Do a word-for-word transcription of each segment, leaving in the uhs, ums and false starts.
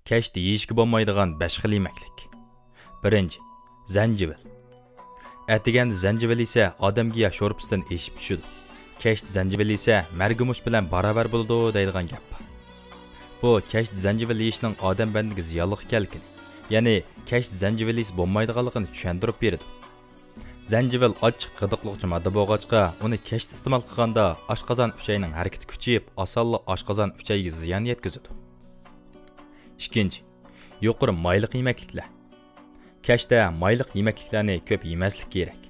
كەچتە يېيىشكە بولمايدىغان بەش خىل يېمەكلىك. بىرىنچى، زەنجىۋىل. ئەتىگەندە زەنجىۋىل يېسە ئادەم گىياھ شورپىسىدىن ئېشىپ چۈشىدۇ. كەچتە زەنجىۋىل يېسە مەرگىمۇش بىلەن باراۋەر بولىدۇ دەيدىغان گەپ بار. بۇ كەچتە زەنجىۋىل يېيىشنىڭ ئادەم بەدىنىگە زىيانلىق ئىكەنلىكىنى، يەنى كەچتە زەنجىۋىل يېسە بولمايدىغانلىقىنى چۈشەندۈرۈپ بېرىدۇ. زەنجىۋىل ئاچچىق غىدىقلىغۇچى ماددا بولغاچقا، ئۇنى كەچتە ئىستېمال قىلغاندا ئاشقازان ئۈچەينىڭ ھەرىكىتى كۈچىيىپ، ئاسانلا ئاشقازان ئۈچەيگە زىيان يەتكۈزىدۇ. ئىككىنچى، يۇقىرى مايلىق يېمەكلىكلەر. كەچتە مايلىق يېمەكلىكلەرنى كۆپ يېمەسلىك كېرەك.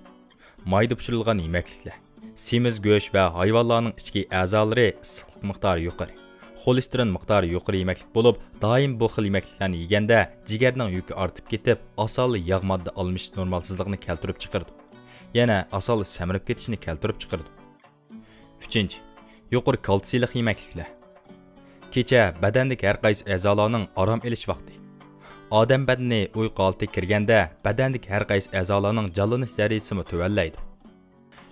مايدا پىشۇرۇلغان يېمەكلىكلەر، سېمىز گۆش ۋە ھايۋانلارنىڭ ئىچكى ئەزالىرى ئىسسىقلىق مىقدارى يۇقىرى، خولېستېرىن مىقدارى يۇقىرى يېمەكلىك بولۇپ، دائىم بۇ خىل يېمەكلىكلەرنى يېگەندە جىگەرنىڭ يۈكى ئارتىپ كېتىپ، ئاسانلا ياغ ماددا ئالمىشىش نورمالسىزلىقىنى كەلتۈرۈپ چىقىرىدۇ. يەنە ئاسانلا سەمرىپ كېتىشنى كەلتۈرۈپ چىقىرىدۇ. ئۈچىنچى، يۇقىرى كالتسىيلىق يېمەكلىكلەر. كېچە بەدەندىكى ھەر قايسى ئەزالارنىڭ ئارام ئېلىش ۋاقتى. ئادەم بەدىنى ئۇيقۇ ھالىتىگە كىرگەندە، بەدەندىكى ھەر قايسى ئەزالارنىڭ جانلىنىش دەرىجىسىمۇ تۆۋەنلەيدۇ.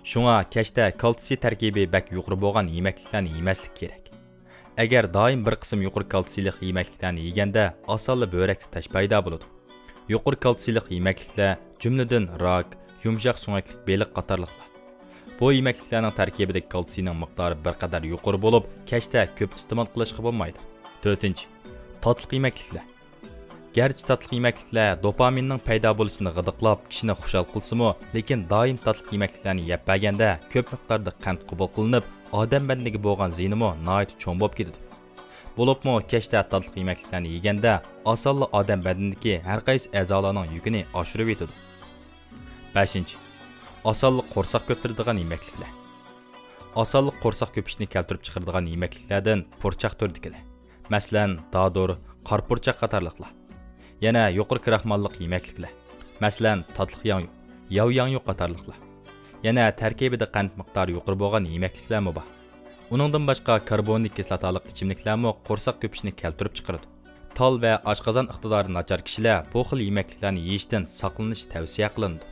شۇڭا كەچتە كالتسىي تەركىبى بەك يۇقىرى بولغان يېمەكلىكلەرنى يېمەسلىك كېرەك. ئەگەر دائىم بىر قىسىم يۇقىرى كالتسىيلىق يېمەكلىكلەرنى يېگەندە، ئاسانلا بۆرەكتە تاش پەيدا بولىدۇ. يۇقىرى كالتسىيلىق يېمەكلىكلەر، جۈملىدىن راك، يۇمشاق سۆڭەكلىك بېلىق قاتارلىقلار. بۇ يېمەكلىكلەرنىڭ تەركىبىدىكى كالتسىينىڭ مىقدارى بىر قەدەر يۇقىرى بولۇپ، كەچتە كۆپ ئىستېمال قىلىشقا بولمايدۇ. تۆتىنچى، تاتلىق يېمەكلىكلەر. گەرچە تاتلىق يېمەكلىكلەر دوپامىننىڭ پەيدا بولۇشىنى غىدىقلاپ، كىشىنى خۇشال قىلسىمۇ، لېكىن دائىم تاتلىق يېمەكلىكلەرنى يەپ بەرگەندە كۆپ مىقداردا قەنت قوبۇل قىلىنىپ، ئادەم بەدىنىگە بولغان زىيىنىمۇ ناھايىتى چوڭ بولۇپ كېتىدۇ. بولۇپمۇ كەچتە تاتلىق يېمەكلىكلەرنى يېگەندە، ئاسانلا ئادەم بەدىنىدىكى ھەر قايسى ئەزالارنىڭ يۈكىنى ئاشۇرۇۋېتىدۇ. بەشىنچى، ئاسانلا قورساق كۆپتۈرىدىغان يېمەكلىكلەر. ئاسانلا قورساق كۆپۈشنى كەلتۈرۈپ چىقىرىدىغان يېمەكلىكلەردىن پۇرچاق تۈرىدىكىلەر. مەسىلەن، دادۇر، قارا پۇرچاق قاتارلىقلار. يەنە يۇقىرى كىراخماللىق يېمەكلىكلەر. مەسىلەن، تاتلىق ياڭيۇ، ياۋ ياڭيۇ قاتارلىقلار. يەنە تەركىبىدە قەنت مىقدارى يۇقىرى بولغان يېمەكلىكلەرمۇ بار. ئۇنىڭدىن باشقا كاربونىك كىسلاتالىق ئىچىملىكلەرمۇ قورساق كۆپۈشنى كەلتۈرۈپ چىقىرىدۇ. تال ۋە ئاشقازان ئىقتىدارى ناچار كىشىلەر بۇ خىل يېمەكلىكلەرنى يېيىشتىن ساقلىنىش تەۋسىيە قىلىنىدۇ.